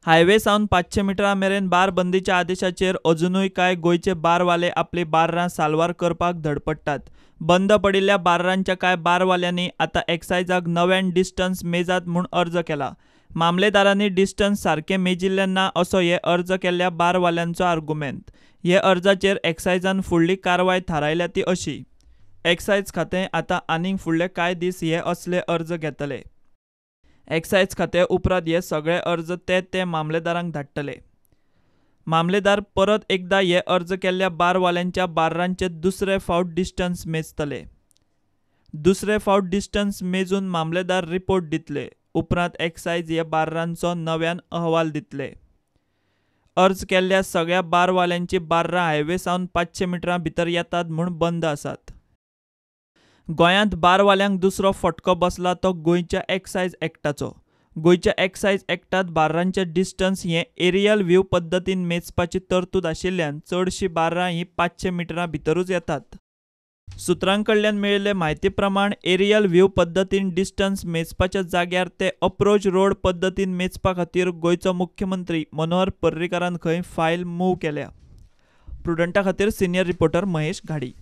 Highway सावन 500 मिटरां मेरेन bar बंदीच्या आदेशाचेर अजुनूय कांय गोंयचे बारवाले आपली बार्रां साल्वार करपाक धडपडटात. बंद पडिल्ल्या बार्रांच्या कांय बारवाल्यांनी आतां एक्सायजाक नव्यान डिस्टन्स मेजात म्हूण अर्ज केला. मामलेदारांनी डिस्टन्स सारकें मेजिल्लें ना असो हे अर्ज केल्ल्या बारवाल्यांचो आर्गुमेंत. हे अर्जाचेर एक्सायजान फुडली कारवाय थारायल्या ती अशी. एक्सायज खातें आतां आनीक फुडले कांय दीस हे असले अर्ज घेतले. एक्सायज खातें उपरांत हे सगळे अर्ज ते ते मामलेदारांक धाडटले. मामलेदार परत एकदा हे अर्ज केल्ल्या बारवाल्यांच्या बार्रांचे दुसरे फावट डिस्टन्स मेजतले. दुसरे फावट डिस्टन्स मेजून मामलेदार रिपोर्ट दितले. उपरांत एक्सायज हे बार्रांचो नव्यान अहवाल दितले. अर्ज केल्ल्या सगळ्या बारवाल्यांची बार्रां हायवे सावन 500 मिटरां भितर येतात म्हूण बंद आसात. गोंयांत बारवाल्यांक दुसरो फटको बसला तो गोंयच्या एक्सायज एक्टाचो. गोंयच्या एक्सायज एक्टांत बार्रांचे डिस्टन्स हें एरियल व्ह्यू पद्दतीन मेजपाची तरतूद आशिल्ल्यान चडशीं बार्रां हीं 500 मिटरां भितरूच येतात. सुत्रां कडल्यान मेळिल्ले म्हायती प्रमाण एरियल व्ह्यू पद्दतीन डिस्टन्स मेजपाच्या जाग्यार ते अप्रोच रोड पद्दतीन मेजपा खातीर गोंयचो मुख्यमंत्री मनोहर पर्रीकारान खंय फायल मूव केल्या. प्रुडंटा खातीर सिनियर रिपोर्टर महेश घाडी.